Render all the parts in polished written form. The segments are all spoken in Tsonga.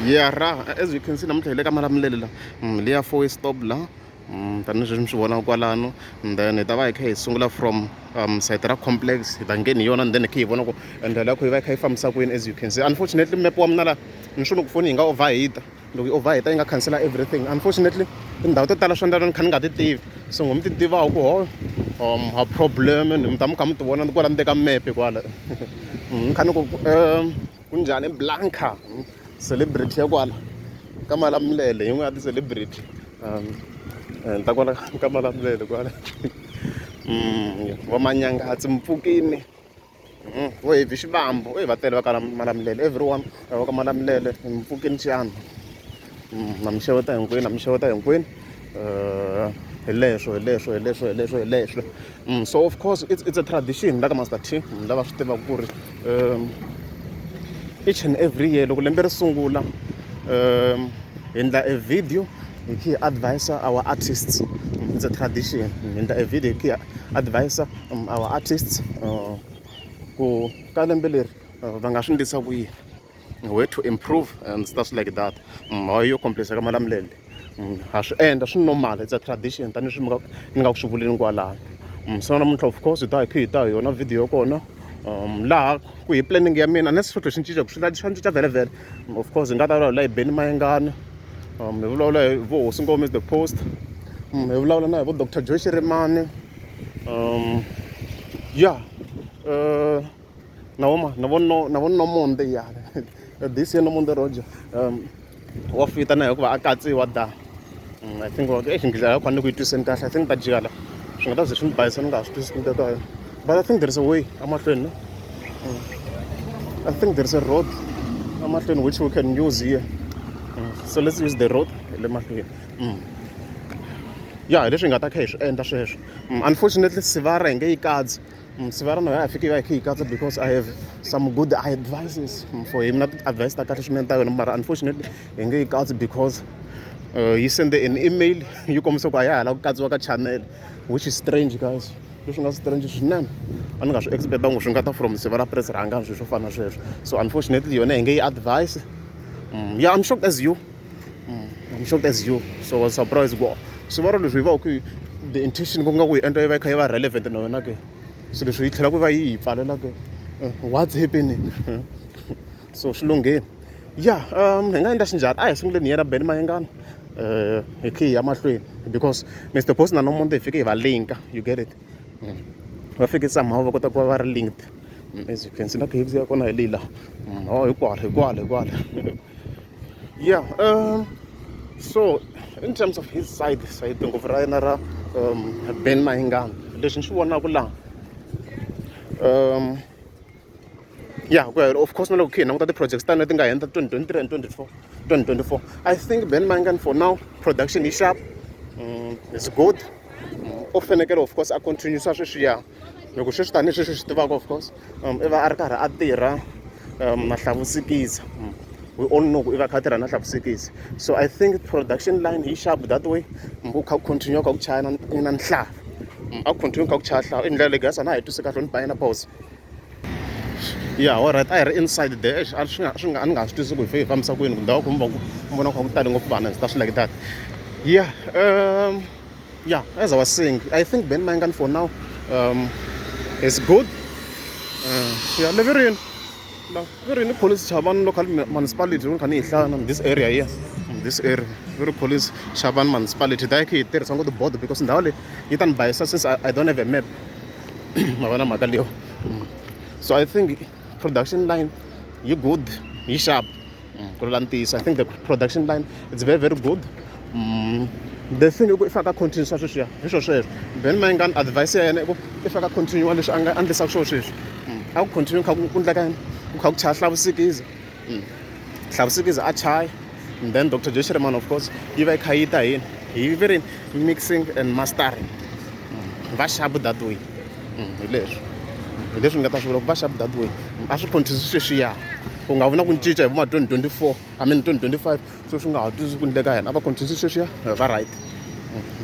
Yeah ra, as you can see, namuntlha hi le ka Malamulele la, liya four stop la, tanihileswi mi swi vonaka kwalano. And then hi ta va hi kha hi sungula from site ra complex, hi ta ngheni hi yona, and then hi kha hi vona ku ndlela ya kho yi va yi kha yi fambisa kwini. As you can see, unfortunately map wa mina la ni swi loko foni yi nga overheat, loko yi overheat yi nga cancela everything. Unfortunately tindhawu to tala swa ndlela ni kha ni nga ti tivi, so ngo mi ti tivaka ku ho ha problem ni mi ta mi kha mi ti vona kwala ndzeni ka map kwala. Ni kha ni ku ku njhani Blanca, celebrity ya kwala ka Malamulele, yin'we ya ti-celebrity ta kwala ka Malamulele kwala, va Manyangatsi Mpfukini, vo Heavy Xivambu, e va tele va ka Malamulele, everyone va ka Malamulele Mpfukini Xiana. Na mi xeweta hinkwenu, na mi xeweta hinkwenu. Hi leswo, hi leswo, hi leswo, hi leswo, hi leswo. So of course it's a tradition la ka Master T, lava swi tivaka ku ri each and every year loko lembe ri sungula, hi endla a video hi kha hi advise our artists. It's a tradition, hi endla a video hi kha hi advise our artists ku ka lembe leri va nga swi endlisa ku yini, where to improve and stuff like that. Hayi yo complexa ka Malamulele, ha swi endla, swi normal, it's a tradition tanihileswi ni nga ku swi vuleni kwalano. So namuntlha of course hi ta hi kha hi ta hi yona video ya kona, laha ku hi planning ya mina unless swo swi cinca, ku swi swa cinca vhele vhele. Of course hi nga ta vulavula hi Benny Mayengani, hi vulavula hi vo Hosi Ngome the Post, hi vulavula na hi vo Dr Joe Shirimani, yeah, na vo na vo no na vo Nomonde. Ya, this year Nomonde Roger wa fita na hikuva a katsiwa da. I think eh ndlela ya khona ku yi twiseni kahle. I think ta jika la swi nga ta ze swi ni bayisa, ni nga ha swi twisisi ndlela yona, but I think there is a way amahlweni, no? I think there is a road amahlweni which we can use here. So let's use the road le mahlweni. Ya, hi leswi hi nga ta kha hi swi endla sweswo. Unfortunately Sivara hi nge yi katsi. Sivara na ya fiki va hi kha hi katsa because I have some good advices for him, na ti-advice ta kahle swinene ta yona, mara unfortunately hi nge yi katsi because yi sende an email yi kombisa ku a ya ha lava ku katsiwa ka channel, which is strange, guys. Leswi nga strange swinene, a ni nga swi expectangi swi nga ta from Sivara Press rhangani, swilo swo fana na sweswo. So unfortunately yona hi nge yi advice. Yeah, I'm shocked as you. I'm shocked as you. So I was surprised ku Sivara leswi hi va ku the intention ku nga ku hi endla yi va yi kha yi va relevant na yona ke, so leswi yi tlhela ku va yi hi pfalela ke, what's happening? So swi lungheni. Yeah, hi nga endla xinjhani? A hi sunguleni hi yena Benny Mayengani, hi kha hi ya mahlweni, because Mr Post na Nomonde hi fike hi va linka, you get it? Va fike somehow va kota ku va va ri linked. As you can see, na KFC ya kona hi leyi laha. Oh, hikwala, hikwala, hikwala. Yeah, so in terms of his side side ngopfu ra yena ra Ben Mayengani, leswi ni swi vonaka laha, yeah, ku ya of course na loko kha hi languta ti-projects tani leti nga hundza 2023 and 24 2024, I think Ben Mayengani for now production yi sharp, is good. U fanekele of course a continuesa sweswiya, loko sweswi tanihi sweswi swi tivaka, of course i va a ri karhi a tirha na Hlavusikisa. We all know ku i va a kha a tirha na Hlavusikisa, so I think production line yi sharp that way. Ku kha ku continue kha ku chaya na nhlava, a ku continue kha ku chaya hlava i ndlela leyi gasa na hi twisi kahle, ni ba yena pause. Yeah, alright, a hi ri inside there. Eish, a swi nga swi nga a ni nga swi twisi ku hi fike hi fambisa kwini, ku ndhawu ku mi va ku mi vona ku kha ku tale ngopfu vanhu and stuff like that. Yeah, yeah, as I was saying, I think Ben Mayengani for now is good. Yeah, le verini la verini Police Chavani local municipality, ni kha ni yi hlaya na this area here, this area very Police Chavani municipality. Ta yi kha yi tirhisa ngopfu board because ndhawu leyi yi ta ni bayisa since I don't have a map. Ma vona mhaka leyo? So I think production line yi good, yi sharp. Ku vula ntiyiso, I think the production line, it's very very good. The thing i ku i fanele a continue swa sweswiya, hi swo sweswo Ben Mayengani advice ya yena i ku i fanele a continue leswi a nga endlisaka swona sweswi, a ku continue kha ku endleka yini, ku kha ku chaya Hlavusikiza, Hlavusikiza a chaya, and then Dr Joe Shirimani of course yi va yi kha yi ta hi yini, hi very mixing and mastering. Va sharp that way. Hi leswi, hi leswi ni nga ta swi vula ku va sharp that way. A swi continue sweswiya, ku nga vi na ku cinca hi vo ma 2024, I mean 2025, so swi nga ha twisisi ku endleka yena. A va continue sweswiya, va right,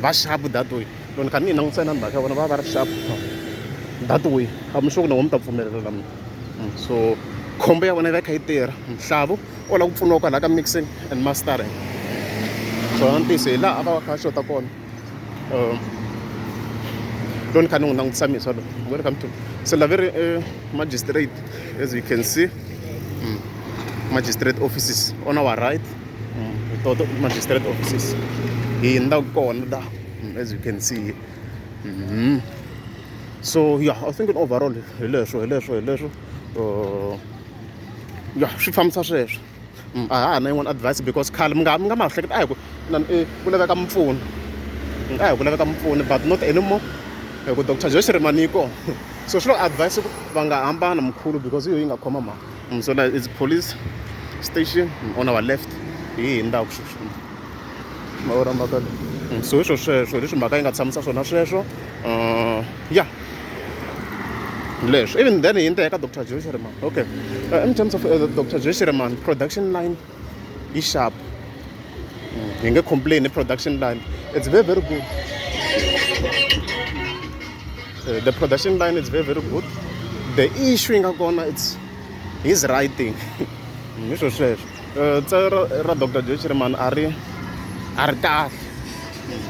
va sharp that way. Loko ni kha ni yi langutisa na mhaka ya vona, va va ri sharp that way. I'm sure ku na n'wina mi ta pfumelela na mina. So Khombo ya vona yi va yi kha yi tirha. Nhlavu u lava ku pfuniwa kwalaya ka mixing and mastering. Swona ntiyiso hi laha a va va kha va xota kona. Loyi ni kha ni n'wi langutisa miswa loyi welcome to se la ve ri magistrate as you can see magistrate offices on our right hi toto magistrate offices hi hundza kona la as you can see so yeah I think in overall hi leswo hi leswo hi leswo ya swi fambisa sweswo a ha ha na yin'wana advice because khale mi nga mi nga ma hleketa a hi ku ku laveka mpfuno a hi ku laveka mpfuno but not anymore hi ku Doctor Joe Shirimani yi kona so swi lo advice ku va nga hambana mkhulu because hi yo yi nga khoma mhaka so like it's police station on our left hi yi hundzaka sweswi ma vona mhaka leyi so hi swo sweswo hi leswi mhaka yi nga tshamisa swona sweswo ya leswo even then hi ndza ka Doctor Joe Shirimani okay in terms of Doctor Joe Shirimani production line yi sharp hi nge complain hi production line it's very very good the production line is very very good the issue yi nga kona it's his writing hi swo sweswo tsala ra Doctor Joe Shirimani a ri a ri kahle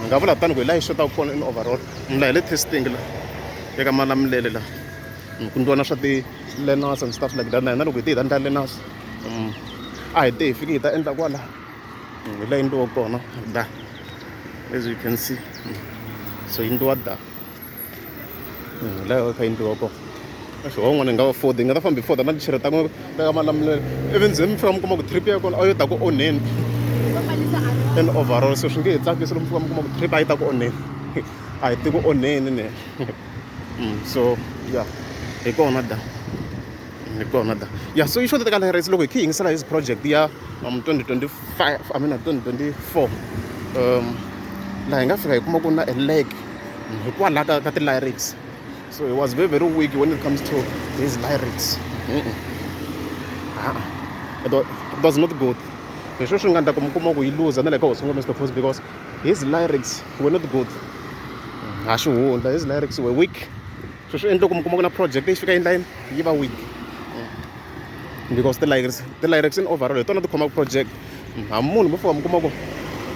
hi nga vula tani ku hi laha yi xotaka kona in overall la hi le testing la eka Malamulele la ku ndliwa na swa ti-learners and stuff like that na hina loko hi te hi ta endla learners a hi te hi fike hi ta endla kwala hi la endliwa kona da as you can see so yi endliwa da hi laha kha yi endliwa kona Eish wan'wana hi nga va Ford hi nga ta famba hi Ford na tichere ta ta ka Malamulele ivi ndzhe mi fika mi kuma ku trip ya kona a yo ta ku onheni in overall so swi nge he tsakisi loko mi fika mi kuma ku trip a yi ta ku onheni a hi ti ku onheni ne so ya hi kona da hi kona da ya so yi xota ka lyrics loko hi kha hi yingisela his project ya 2025 I mean 2024 laha hi nga fika hi kuma ku na a lag hikwalaho ka ka ti-lyrics so he was very very weak when it comes to his lyrics it was not good hi swona swi nga endla ku mi kuma ku yi luza na le ka hosi ngoma Mr Post because his lyrics were not good ha xihundla his lyrics were weak so swi endle ku mi kuma ku na project yi fika endla yini yi va weak because ti-lyrics in overall hi tona ti khomaka project hambi munhu mo fika mi kuma ku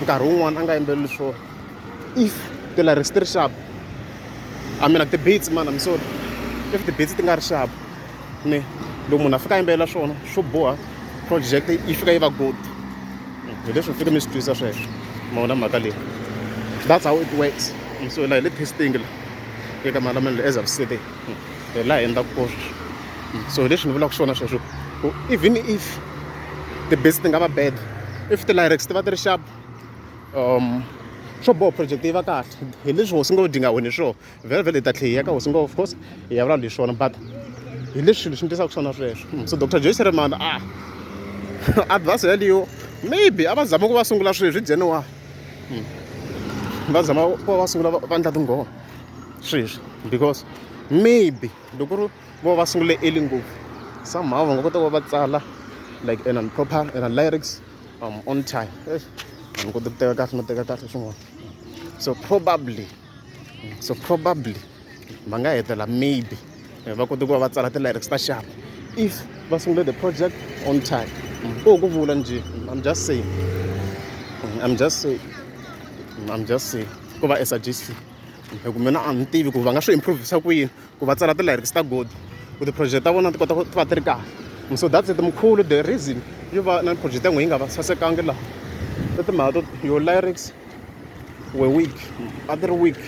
nkarhi wun'wani a nga yimbeleli swona if ti-lyrics ti ri sharp I mean like ti-beats man I'm sorry if ti-beats ti nga ri sharp ne loko munhu a fika a yimbelela swona swo boha project yi fika yi va good hi leswi mi fike mi swi twisisa sweswo ma vona mhaka leyi that's how it works so la hi le testing la eka Malamulele as I've said hi laha hi endlaka kona sweswo so hi leswi ni vulaka swona sweswo ku even if ti-beats ti nga va bad if ti-lyrics ti va ti ri sharp swo boha project yi va kahle hi leswi hosi ngo dyi nga wini swona vhele vhele hi ta tlhela hi ya ka hosi ngo of course hi ya vulavula hi swona but hi leswi swilo swi ni twisaka swona sweswo so Doctor Joe Shirimani a advice yaliyo maybe a va zama ku va sungula sweswi hi January va zama ku va va sungula va endla tinghoma sweswi because maybe loko ku ri vo va sungule early ngopfu somehow va nga kota ku va va tsala like in a proper in a lyrics on time eish a ni koti ku teka kahle no teka kahle swin'wana so probably so probably va nga hetela maybe va kote ku va va tsala ti-lyrics ta sharp if va sungule the project on time ku ku vula njhe I'm just saying I'm just saying I'm just saying ku va a suggestion hi ku mina a ni tivi ku va nga swi improve-isa ku yini ku va tsala ti-lyrics ta good ku ti-project ta vona ti kota ku ti va ti ri kahle so that's it mkhulu the reason yo va na project ya n'wina yi nga va sasekangi laha i timhaka to your lyrics were weak a ti ri weak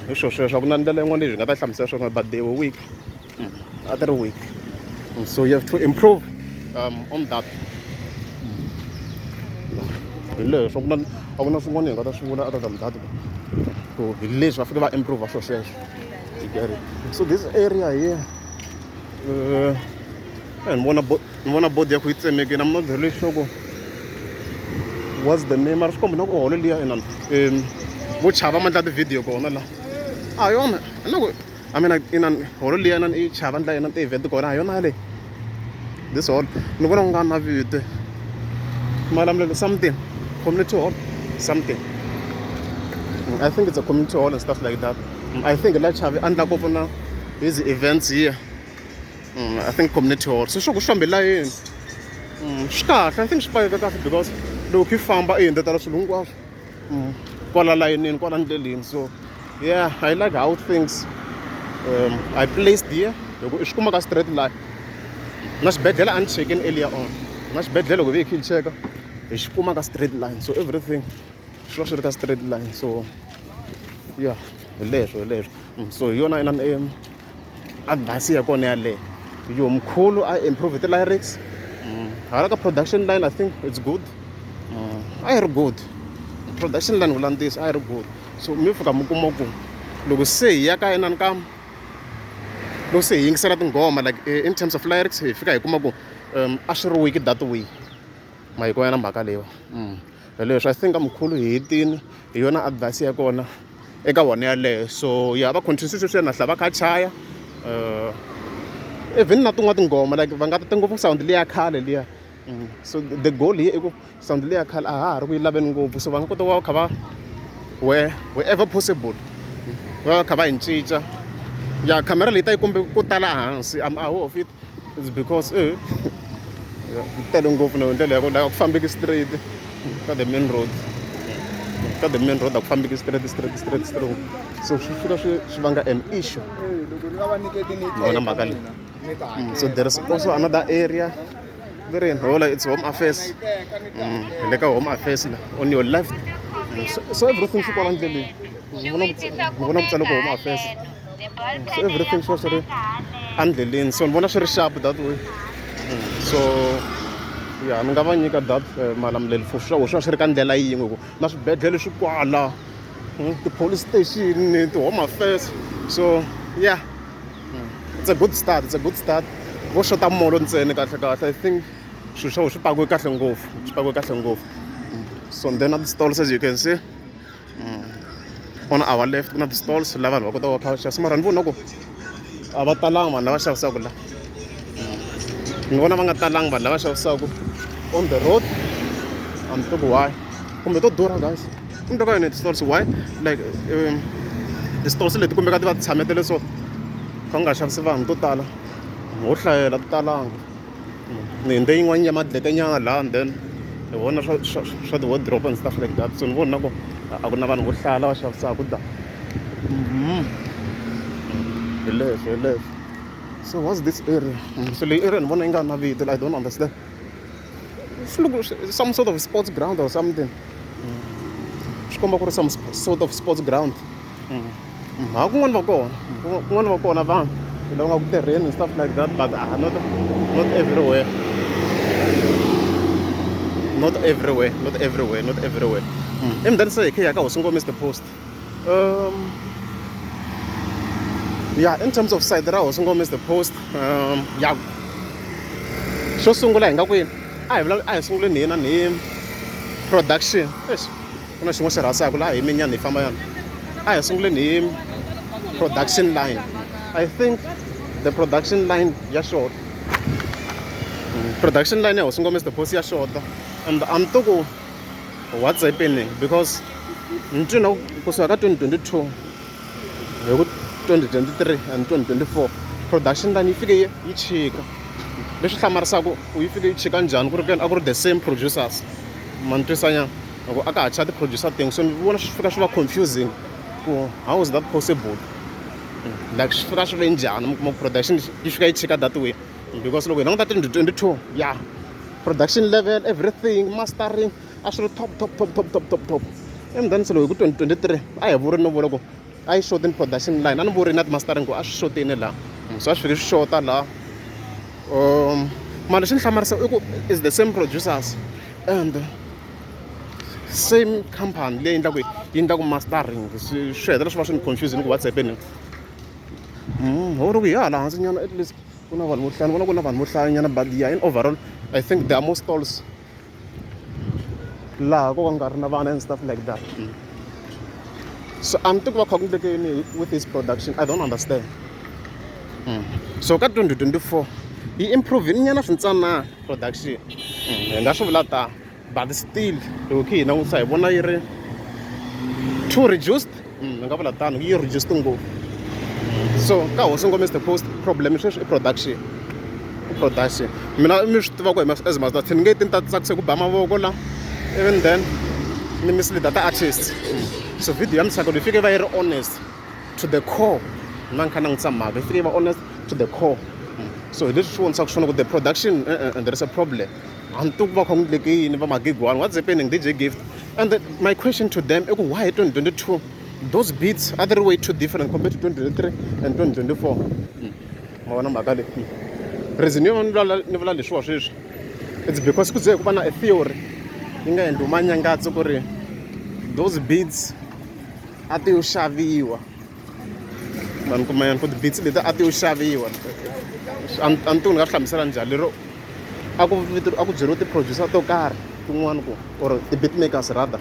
hi swo sweswo a ku na ndlela yin'wana leyi hi nga ta hlamusela swona but they were weak a ti ri weak so you have to improve on that hi leswo ku na a ku na swin'wana hi nga ta swi vula other than that ku hi leswi va fanele va improve swo sweswo you get it so this area here ni vona ni vona board ya ku yi tsemekile I'm not really sure ku what's the name mara swi komba na ku holo liya inani vo chava ma endla ti-video kona la a yona na ku I mean inani holo liya inani i chava ndla yena ti-event kona a yona yaleyi this hall ni vona ku nga na vito Malamulele something community hall something I think it's a community hall and stuff like that I think la chavi a ndla ngopfu na his events here. I think community hall. So swo ku swi fambe layeni. Swi kahle, I think swi pake kahle because loko kha i famba i hundzetela swilo hinkwaswo kwala layinini, kwala ndleleni. So yeah, I like how things I placed here. Hi ku i swi kuma ka straight line. Na xibedhlele a ni chekini earlier on. Na xibedhlele loko hi ve hi kha hi cheka hi xi kuma ka straight line. So everything swi va swi ri ka straight line. So yeah, hi leswo hi leswo. So hi yona inani advice ya kona yaleyo. Yo mkhulu a improve ti-lyrics. Hala ka production line I think it's good. A yi ri good. Production line vula ntiyiso a yi ri good. So mi fika mi kuma ku loko se hi ya ka inani ka loko se hi yingisela tinghoma like in terms of lyrics hi fika hi kuma ku a swi ri weak that way. Ma yi na mhaka leyiwa. Hi leswo I think mkhulu hi hetini hi yona advice ya kona eka wona yaleyo. So ya va continue sweswiya na hla va kha chaya even na tin'wana tinghoma like va nga ta ngopfu sound liya khale liya. So the goal here i ku sound liya khale a ha ha ri ku yi laveni ngopfu, so va nga kota ku va kha va wherever possible va va kha va yi cinca. Ya camera leyi ta yi kombe ko tala hansi, I'm aware of it. It's because yi tele ngopfu na ndlela ya kona a ku fambeki straight ka the main road. Ka the main road a ku fambeki straight straight straight straight. So swi fika swi vanga an issue. Vona mhaka leyi. So there is also another area leri hola, it's Home Affairs. Hi le ka Home Affairs la on your left. So everything swi kwala ndleleni. Ni vona ku tsale ku Home Affairs. So everything swi va swi ri endleleni, so ni vona swi ri sharp that way. So ya ni nga va nyika that Malamulele for sure, swi va swi ri ka ndlela yin'we ku na swibedhlele swi kwala, ti-police station, ti-Home Affairs. So yeah, it's a good start, it's a good start. Vo xota molo ntsena kahle kahle. I think swilo swa swi pakiwe kahle ngopfu, swi pakiwe kahle ngopfu. So then na ti-stalls, as you can see on our left, ku na ti-stalls la vanhu va kota ku va kha va xavisa, mara ni vona ku a va talanga vanhu lava xavisaka la. Ni vona va nga talanga vanhu lava xavisaka on the road. A ni tivi why, kumbe to durha guys, kumbe ka yini ti-stalls, why like ti-stalls leti kumbe ka ti va ti tshametele so kha ku nga xavisi vanhu to tala ho hlayela ti talanga. Ni hundze yin'wana ya madleke nyana laha and then hi vona swa ti-wardrobe and stuff like that, so ni vona ku a ku na vanhu vo hlaya lava xavisaka da. Hi leswo hi leswo. So what's this area? So leyi area ni vona yi nga na vito, I don't understand. Swi look some sort of sports ground or something. Swi komba ku ri some sort of sports ground. Ha kun'wana va kona, kun'wana va kona vanhu lava nga ku tirheni and stuff like that, but not everywhere, not everywhere, not everywhere, not everywhere. And then se hi kha hi ya ka Hosi Ngome the Post. Yeah, in terms of side ra Hosi Ngome the Post, ya xo sungula hi nga kwini, a hi a hi sunguleni hi na hi production. Eish, ku na xin'wana xi rhasaka laha hi minyana hi famba yana. A hi sunguleni hi production line. I think the production line ya xota. Production line ya Hosi Ngome the Post ya xota, and I'm to ku what's happening, because ni twi na kusuka ka 2022 hi ku 2023 and 2024 production line yi fike yi chika. Leswi hlamarisaka ku yi fike yi chika njhani ku ri keni a ku ri the same producers, ma ni twisa nyana, loko a ka ha cha ti-producer tin'we. So ni vona swi fika swi va confusing ku how is that possible, like swi fika swi ve njhani mi kuma ku production yi fika yi chika that way, because loko hi languta 2022, yeah, production level, everything, mastering a swi ri top top top top top top top. And then se loko hi ku 2023, a hi vuri no vula ku a yi xotini production line, a ni vuri na ti-mastering ku a swi xotini laha. So a swi fike swi xota laha. Mara lexi ni hlamarisa i ku is the same producers and same company leyi endlaku yi endlaku mastering. Swi hetelela swi va swi ni confusing ku what's happening. Ho ri ku hi hala hansi nyana, at least ku na vanhu vo hlaya, ni vona ku na vanhu vo hlayanyana, but yeah, in overall I think there are more stalls laha ko ka nga ri na vana and stuff like that. So a ni tivi ku va kha ku endleke yini with his production, I don't understand. So ka 2024 yi improve nyana swintsanana production, hi nga swi vula tano, but still loko khe hi langutisa hi vona yi ri too reduced. Hi nga vula tano, yi reduced ngopfu. So ka Hosi Ngome the Post, problem sweswi i production. Production mina mi swi tiva ku hi as Master T ni nge ti ni ta tsakisa ku ba mavoko la even then ni mislead ti-artist. So video ya muchaka leyi fike va yi ri honest to the core. Mina ni kha ni langutisa mhaka yi fike yi va honest to the core. So hi leswi swi vonisaka swona ku the production there is a problem. A ni tivi ku va kha ku endleke yini va magigwani, what's happening DJ Gift? And then my question to them i ku why 2022 those beats a ti ri way too different compared to 2023 and 2024? Ma vona mhaka leyi, reason yo ni vula leswiwa sweswi, it's because ku ze ku va na a theory yi nga endliwi manyangatso ku ri those beats a ti yo xaviwa. Mani kuma yani ku ti-beats leti a ti yo xaviwa, a ni tivi ni nga swi hlamusela njhani lero a ku a ku byeriwe ti-producer to karhi tin'wani ku or ti-beat makers rather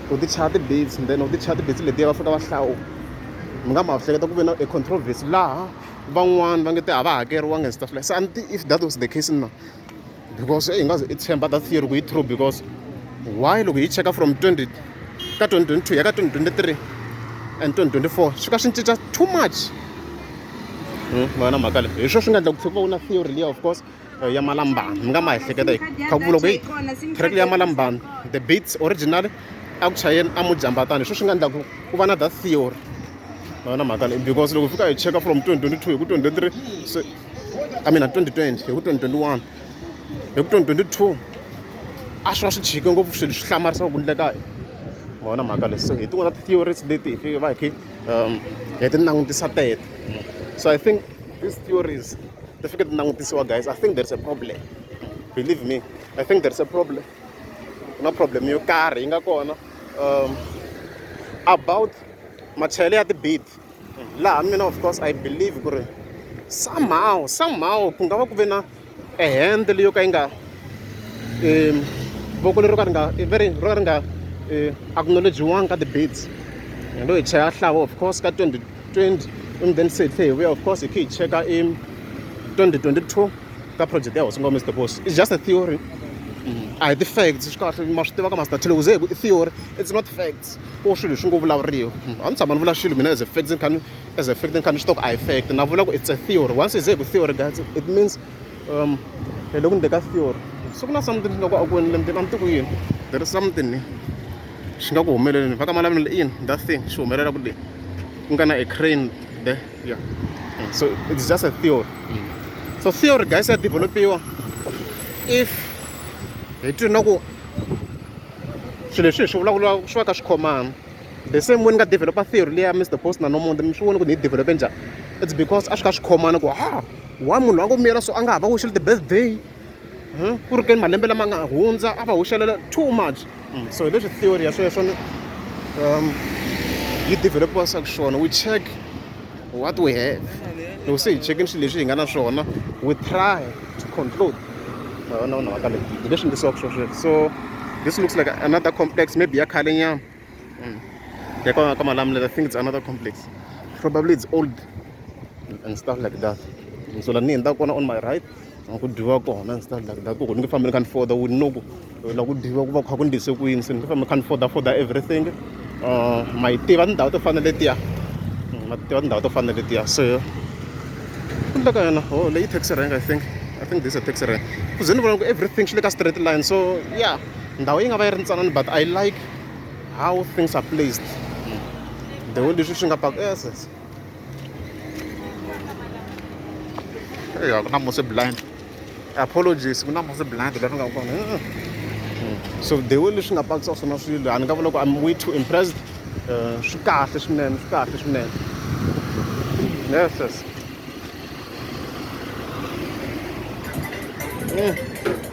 ku ti chaya ti-beats, then loko ti chaya ti-beats letiya va fika va hlawula. Mi nga ma hleketa ku ve na a controversy laha van'wani va nge te a va hakeriwanga and stuff like so. A ni tivi if that was the case na, because hi nga ze i tshemba that theory ku yi true, because why loko hi cheka from 20 ka 2022 ya ka 2023 and 2024 swi ka swi cinca too much. Ma vona mhaka leyi, hi swona swi nga endla ku tlhela ku va ku na theory liya of course ya Malambani. Mi nga ma ehleketa hi kha ku vula ku hey, track ya Malambani, the beats original a ku chayeni a mujambatani, hi swona swi nga endla ku ku va na that theory. Ma vona mhaka leyi, because loko fika hi cheka from 2022 hi ku 2023, so I mean 2020 hi ku 2021 hi ku 2022, a swi va swi chike ngopfu swilo swi hlamarisaka ku endleka. Ma vona mhaka leyi, so hi tin'wana ta ti-theories leti hi fike va hi khe hi ti langutisa teto. So I think these theories ti fike ti langutisiwa. Guys, I think there's a problem. Believe me, I think there's a problem. Ku na problem yo karhi yi nga kona about machayelo ya ti-beat laha. Mina of course I believe ku ri somehow ku nga va ku ve na a hand leyo ka yi nga voko leri ro ka ri nga very ro ka ri nga acknowledge-iwangi ka ti-beats. Lo hi chaya hlava of course ka 2020 and then se hi tlhe hi vuya of course hi khe hi cheka i 2022 ka project ya Hosi Ngoma Mr Boss. It's just a theory, a hi ti-facts. Swi kahle ma swi tiva ka Master T, loko ze hi ku i theory, it's not facts, ko swilo leswi ngo vulavuriwa. A ni tshama ni vula swilo mina as a fact, ni kha ni as a fact ni kha ni swi tiva ku a hi fact. Na vula ku it's a theory. Once hi ze hi ku theory, guys, it means hi le ku ndle ka theory. So ku na something xi nga ku aku endleni, a ni tivi ku yini. There is something xi nga ku humeleleni va ka malamulele yini that thing xi humelela ku le ku nga na a crane there. Yeah, so it's just a theory. So theory, guys, ya developiwa if hi twi na ku swilo leswi hi swi vulavula swi va ka swi khomana. The same way ni nga developa theory leya Mr Post na Nomonde, mi swi voni ku ni yi develope njhani? It's because a swi kha swi khomana ku ha wa munhu a ngo miyela so a nga ha va wixeli ti-birthday ku ri keni malembe lama nga hundza a va hoxelela too much. So hi leswi theory ya sweswo yi developiwaka swona. We check what we have. Loko se hi chekini swilo leswi hi nga na swona, we try to conclude. Na mhaka leyi hi leswi endlisiwaka swona sweswo. So this looks like another complex, maybe ya khale nyana ya ka Malamulele. I think it's another complex, probably it's old and stuff like that. So la ni hundzaka kona on my right ku dyiwa kona and stuff like that. Ku ni nge fambi ni kha ni foda, we know ku la ku dyiwa ku va ku kha ku ndlise ku yini, se ni nge fambi ni kha ni foda foda everything. Ma yi tiva tindhawu to fana letiya, ma tiva tindhawu to fana letiya. So ku endleka yena, oh, leyi taxi rank. I think this is a taxi rank. Ku ze ni vona ku everything swi le ka straight line. So yeah, ndhawu yi nga va yi ri ntsanana, but I like how things are placed, the way leswi swi nga paka. Yes. Ya ku na musi blind, apologies, ku na musi blind la ni nga kona. So the way leswi nga pakisiwa swona swilo, a ni nga vula ku I'm way too impressed. Swi kahle swinene, swi kahle swinene. Yes.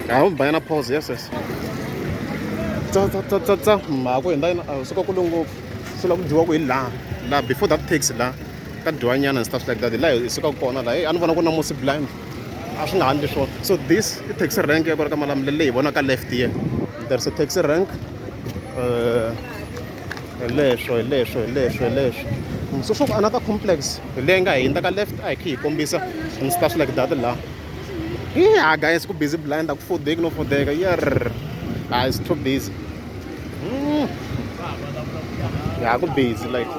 Ha ba na pause. Yes. Tsa tsa tsa tsa tsa mhaka ku hundza yena a suka kule ngopfu, se la ku dyiwa ku hi laha la before that taxi la ka dyiwa nyana and stuff like that. Hi laha hi sukaka kona laha a ni vona ku na musi blind, a swi nga ha endli swona. So this i taxi rank ya kwala ka Malamulele leyi hi vonaka left here. There's a taxi rank. Hi leswo, hi leswo, hi leswo, hi leswo. So swo another complex hi leyi nga hindza ka left, a hi khe hi kombisa and stuff like that laha. Yeah guys, ku busy blind, a ku fodeki no fodeka yer. Ah, it's too busy. Yeah, ku busy, like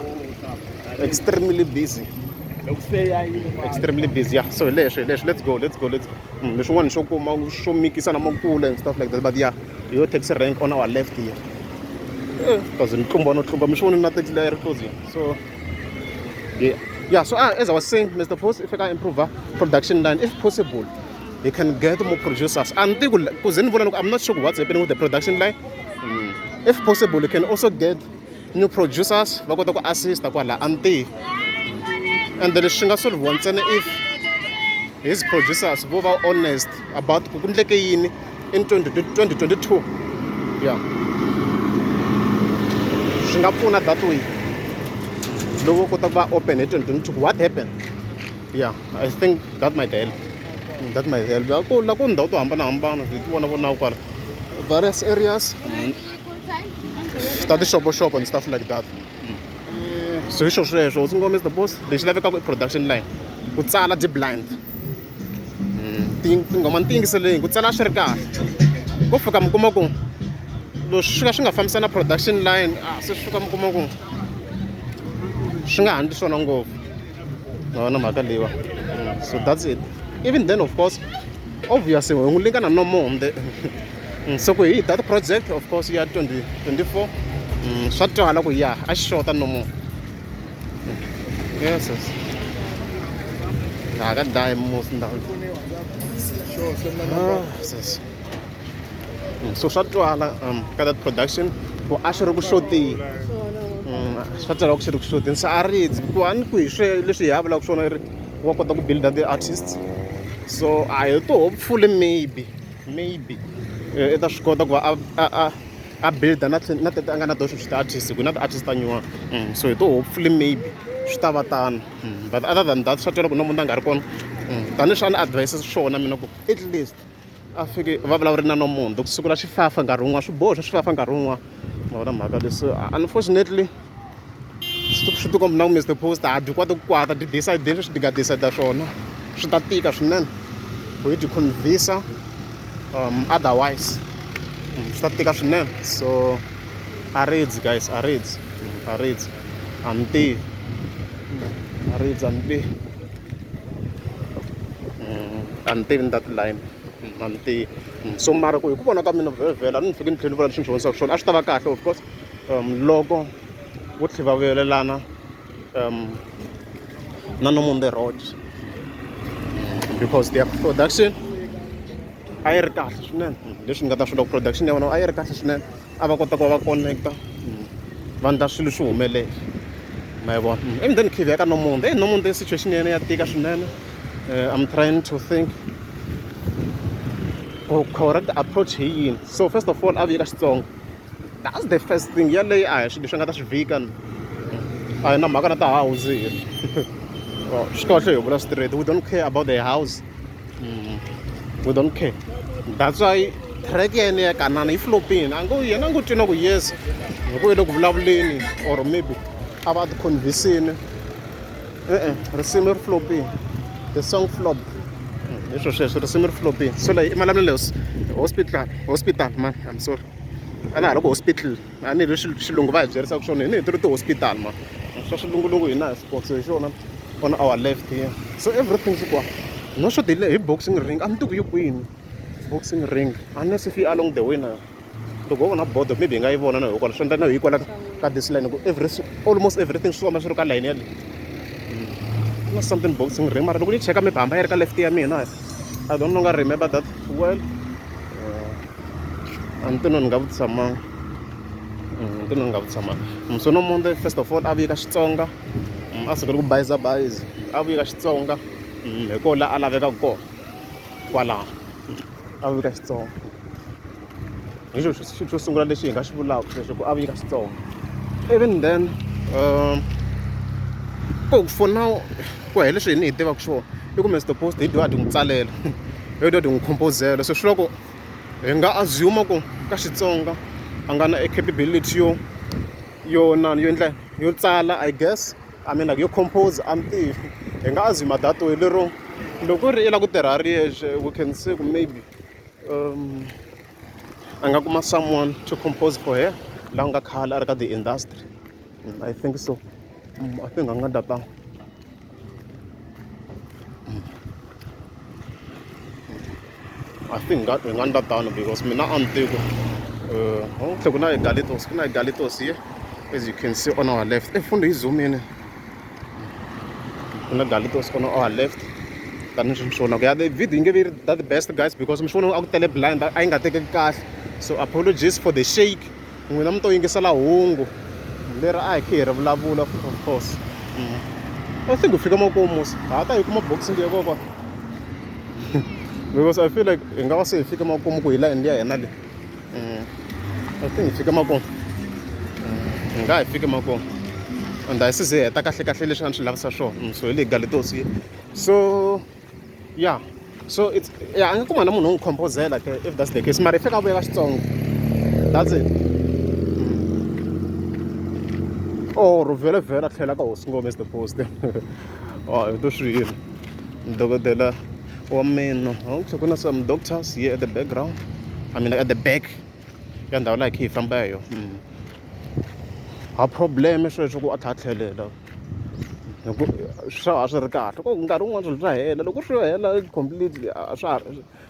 extremely busy. Extremely busy, yeah. So hi leswo, hi leswo. Let's go, let's go, let's go. Leswin'wana swo kuma swo mikisa na makula and stuff like that, but yeah, hi yo taxi rank on our left here. Because ni tlumba no tlumba mi swi voni na taxi leyi ri close. So yeah, yeah. So as I was saying, Mr. Post, if I can improve production line, if possible, he can get more producers. And ku ku ze ni vula loko I'm not sure what's happening with the production line. If possible, you can also get new producers va kota ku assista kwala anti. And then swi nga solviwa ntsena if his producers vo va honest about ku ku ndleke yini in 2022. Yeah, swi nga pfuna that way loko kota ku va open hi 2022, what happened. Yeah, I think that might help, that might help. Ku la ku ndhawu to hambanahambana hi ti vona vonaka kwala, various areas ta tixopoxopo and stuff like that. So hi swo sweswo swi ngo Mr Boss, lexi lavekaka i production line. Ku tsala dyi blind tinghoma ni ti yingiseleni, ku tsala swi ri kahle, ko fika mi kuma ku loko swi fika swi nga fambisana production line, a se swi fika mi kuma ku swi nga handli swona ngopfu. Ma vona mhaka leyiwa? So that's it. Even then, of course, obviously hi n'wi lingana no monde. So ku hi that project, of course, ya 2024, swa twala ku ya a xi xota no more. Yes, laha ka dye mos ndhawu. Ah, yes. So swa twala ka that production ku a xi ri ku xoteni. Swa twala ku xi ri ku xoteni, se a ridzi ku a ni ku hi swe leswi hi ya vulaka swona ri wa kota ku builda the artists. So a hi to hopefully, maybe, maybe i ta swi kota ku va a builda na tete a nga na to sweswi ti-artist, ku na ti-artist ta nyuwana. So hi to hopefully maybe swi ta va tano. But other than that, swa twala ku no munhu a nga ri kona. Tanihi swi a ni advise swona mina ku at least a fike va vulavuri na Nomundo ku sukula xifafa nkarhi wun'wana, swiboho swa xifafa nkarhi wun'wana. Ma vona mhaka leswi? Unfortunately, swi tikomba na ku Mr Post a dyi kwata ku kwata dyi decide leswi dyi nga decide swona, swi ta tika swinene ku hi dyi convince otherwise. Swi ta tika swinene. So a ridzi guys, a ridzi, a ridzi, a ni tivi, a ridzi, a ni tivi, a ni tivi ni that line, a ni tivi. So mara ku hi ku vona ka mina vhele a ni fiki ni tlhela ni vula leswi ni swi vonisaka swona, a swi ta va kahle, of course, loko vo tlhela va vuyelelana na Nomonde Roach, because their production a yi ri kahle swinene. Leswi ni nga ta swi vula ku production ya vona a yi ri kahle swinene, a va kota ku va va connecta, va endla swilo swi humelela. Ma yi vona? And then khivi ya ka Nomonde, e Nomonde situation ya yena ya tika swinene. I'm trying to think ku correct approach hi yini. So first of all, a vuye ka Xitsonga. That's the first thing. Yaleyo a hi swilo leswi a nga ta swi vhika, a hi na mhaka na ti-house hina. Swi kahle hi vula straight, we don't care about the house. We don't care. That's why track ya yena ya Kanana yi flopini. A ngo yena a ngo twi na ku yes hi ku le ku vulavuleni or maybe a va a ti convincini. E-e, risimu ri flopini, the song flop. Hi swo sweswo, risimu ri flopini. So leyi i Malamulele Hospital, hospital man, I'm sorry, a na ha ri ku hospital. A ni leswi xilungu va hi byerisaka swona, hi ni hi ti ri ti-hospital man, swa xilungulungu hina hi swi so hi xona. On our left here, so everything swi kwa no swo hi boxing ring. A ni tivi ku yi kwini boxing ring, unless if yi along the way na loko ho vona bodo, maybe hi nga yi vona na hikwala swi endla na hi kwala ka this line ku every almost everything swi famba swi ri ka line yaleyo na something boxing ring. Mara loko ni cheka maybe hamba yi ri ka left ya mina. I don't longer remember that well. A ni tivi no ni nga vutisa mani, ni tivi no ni nga vutisa mani. So Nomonde, first of all, a vuye ka Xitsonga, a sukele ku bayiza bayiza, a vuye ka Xitsonga. Hi kona la a lavekaka kona kwalaho, a vuye ka Xitsonga. Hi xo xo sungula lexi hi nga xi vulaka xexo, ku a vuye ka Xitsonga. Even then, ku for now, ku ya hi leswi hi ni hi tivaka swona, i ku Mr Post hi dyiwa dyi n'wi tsalela, hi dyiwa dyi n'wi composela. So swi loko hi nga assume ku ka Xitsonga a nga na a capability yo nani yo endla yo tsala, I guess, I mean, like yo compose, a ni tivi. Hi nga assume that way lero loko ri i lava ku tirha a ri yexe, we can say ku maybe a nga kuma someone to compose for her la nga khale a ri ka the industry. I think so. I think a nga data. I think hi nga endla tano because mina a ni tivi ku um tlhe ku na egalitos ku na egalitos here as you can see on our left e fundo yi zoomini ku na galitos on our left tanihi swi vona ku ya the video yi nge vi that the best guys because mi swi vona a ku tele blind a yi nga tekeki kahle so apologies for the shake n'wina mi to yingisela hungu leri a hi khe hi ri vulavula of course mm. I think hi fika makumu ha ta hi kuma boxing ya kokwa because I feel like hi nga va se hi fike makumu ku hi layini liya hina le mm. I think hi fike makumu mm. hi nga hi fike makumu and a hi se ze hi heta kahle kahle leswi a ni swi lavisa swona so hi le galitosi so yeah so it's yeah a nga kuma na munhu wo n'wi composela ke if that's the case mara i fika a vuya ka Xitsonga that's it or vhele vhele a tlhela ka hosi ngome is the post oh hi to swi yini dokodela wa meno okay ku na some doctors here at the background I mean at the back ya ndhawu laha hi kha hi famba hi yona ha problem sweswo ku a tlha a tlhelela hi ku swa a swi ri kahle ku nkarhi wun'wani swilo swa hela loko swi hela completely a swa ha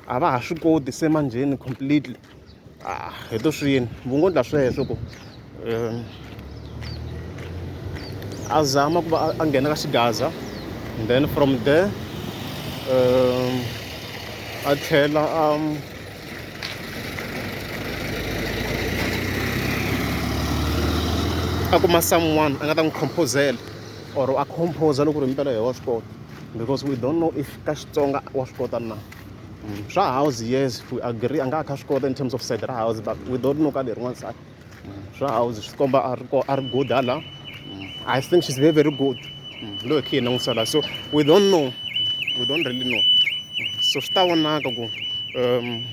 a va ha swi koti se manjheni completely a hi to swi yini vu ngo ndla sweswo ku a zama ku va a nghena ka xigaza then from there a tlhela a a kuma someone a nga ta n'wi composela or a composer loko ri impela hi wa swi kota because we don't know if ka Xitsonga wa swi kota na mm, swa house yes we agree a nga a kha swi kota in terms of side ra house but we don't know ka lerin'wana side mm, swa house swi komba a ri a ri good hala mm, I think she's very very good loyi khe hi langutisela so we don't know we don't really know so swi ta vonaka ku um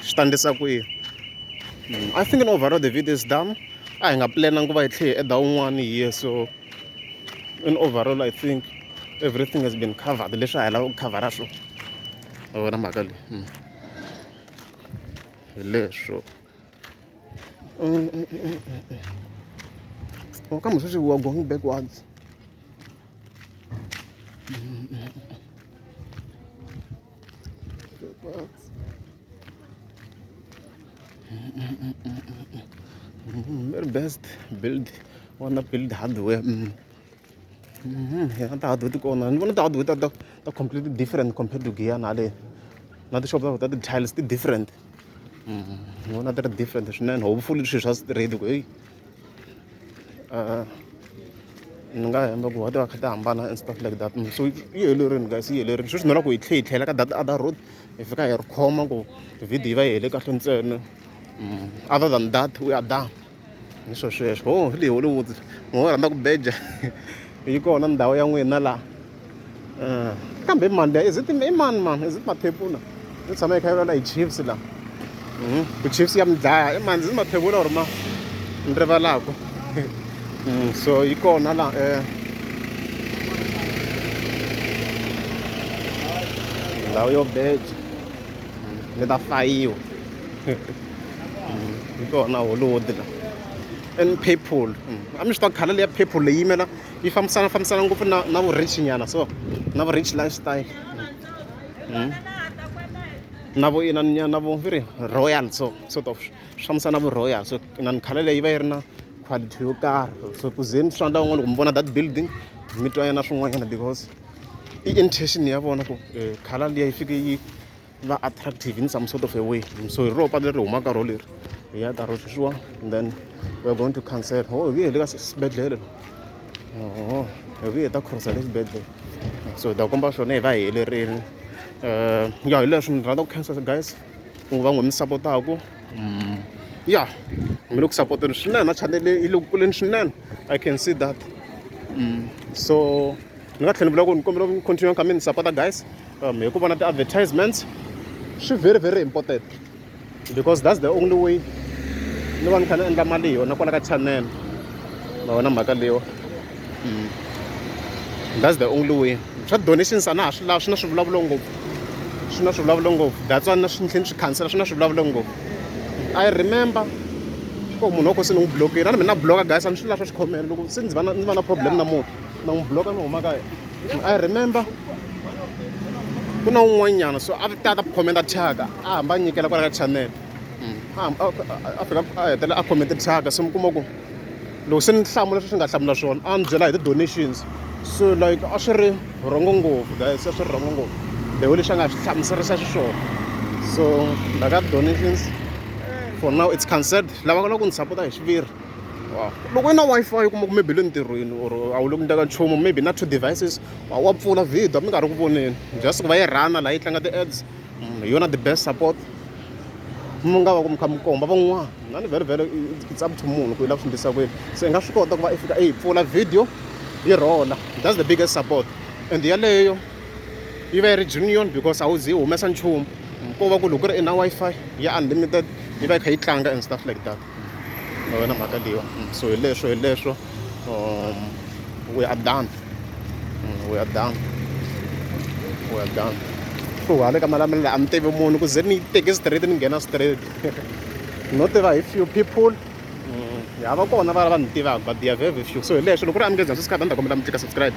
swi ta ndlisa ku yini I think in overall the video is done a hi nga plan ku va hi tlhe hi eda wun'wani here so in overall I think everything has been covered leswi a hi lava ku khavhara swona wa vona mhaka leyi hmm. hi leswo oh kambe sweswi we are going backwards backwards very best build wanna build hardware mm. Mm-hmm. Ta hardware ti kona ni vona ta hardware ta ta ta completely different compared to Giyani hale na ti-shop ta ta ti-tiles ti different mm-hmm. ni vona ti ri different swinene hopefully swilo swa ready ku heyi ni nga hemba ku va ti va kha ti hambana and stuff like that so yi helerini guys yi helerini sweswi ni lava ku hi tlhe hi tlhela ka that other road hi fika hi ri khoma ku video yi va yi hele kahle ntsena mm. other than that we are done hi swo sweswo ho le Hollywood mo rhandza ku beja yi kona ndhawu ya n'wina laha eh, kambe i mani liya is it i mani mani is it mathebula ni tshama yi kha yi vulavula hi Chiefs la hmm, ku Chiefs ya mi dlaya i mani is it mathebula or ma ni rivalaku hmm, so yi kona la eh ndhawu yo beja ni ta fayiwa hi kona Hollywood la and purple a mi swi tiva colour leya purple leyi yimela yi fambisana fambisana ngopfu na na vu-rich nyana so na vu-rich lifestyle na vo inani na vo vi ri royal so sort of swi fambisana na vu royal so inani colour leyi yi va yi ri na quality yo karhi so ku ze ni swi endla un'wana loko mi vona that building mi twa nyana swin'wanyana because i intention ya vona ku colour liya yi fike yi va attractive in some sort of a way so hi rona patu leri humaka ro leri hi ya ka ro sweswiwa and then we are going to cancel oh hi vuye hi le ka xibedhlele oh hi vuye hi ta crossa le xibedhlele so hi ta komba swona hi va hi helerile um ya hi leswi ni rhandza ku khensa guys ku va n'wi mi sapotaku mm. ya mi le ku sapoteni swinene na channel yi le ku kuleni swinene i can see that mm. so ni nga tlhela ni vula ku ni kombela ku continue kha mi ni sapota guys um hi ku vona ti-advertisements swi very very important because that's the only way ni va ni kha ni endla mali hi yona kwala ka channel ma vona mhaka leyiwa mm. that's the only way swa donations a na ha swi lavi swi na swivulavulo ngopfu swi na swivulavulo ngopfu that's why na swi tlhela swi khansela swi na swivulavulo ngopfu i remember ko munhu wa ko se ni n'wi blokile na mina na bloka guys a ni swi lavi swa xikhomelo loko se ndzi va na ndzi va na problem na munhu na n'wi bloka ni huma ka yena i remember Ku na un'wanyana so a ta ta comment thyaka a hamba a nyikela kwala ka channel. A fika a hetelela a comment thyaka se mi kuma ku loko se ni hlamula sweswi ni nga hlamula swona a ni byela hi ti-donations. So like a swi ri wrong ngopfu guys a swi ri wrong ngopfu the way leswi a nga swi hlamuserisa xiswona. So mhaka ya donations for now it's cancelled. Lava va lava ku ni sapota hi xiviri loko i na Wi-Fi u kuma ku maybe u le ntirhweni or a wu le ku endleni ka nchumu maybe na two devices wa pfula video mi nga ri ku voneni just ku va yi run-a laha yi tlanga ti-ads hi yona the best support mi nga va ku mi kha mi komba van'wana na ni vhele vhele it's up to munhu ku i lava ku swi endlisa ku yini se i nga swi kota ku va i fika i yi pfula video yi rhola that's the biggest support and yaleyo yi va yi ri genuine because a wu zi yi humesa nchumu ko va ku loko ku ri i na Wi-Fi ya unlimited yi va yi kha yi tlanga and stuff like that. Ma vona mhaka leyiwa so hi leswo hi leswo we are done we are done we are done ku hala ka Malamulele a mi tivi munhu ku ze ni teke straight ni nghena straight no tiva hi few people ya va kona va va ni tivaka but they are very few so hi leswo loko ku ri a mi nge za subscribe a ni ta kombela mi tlika subscribe.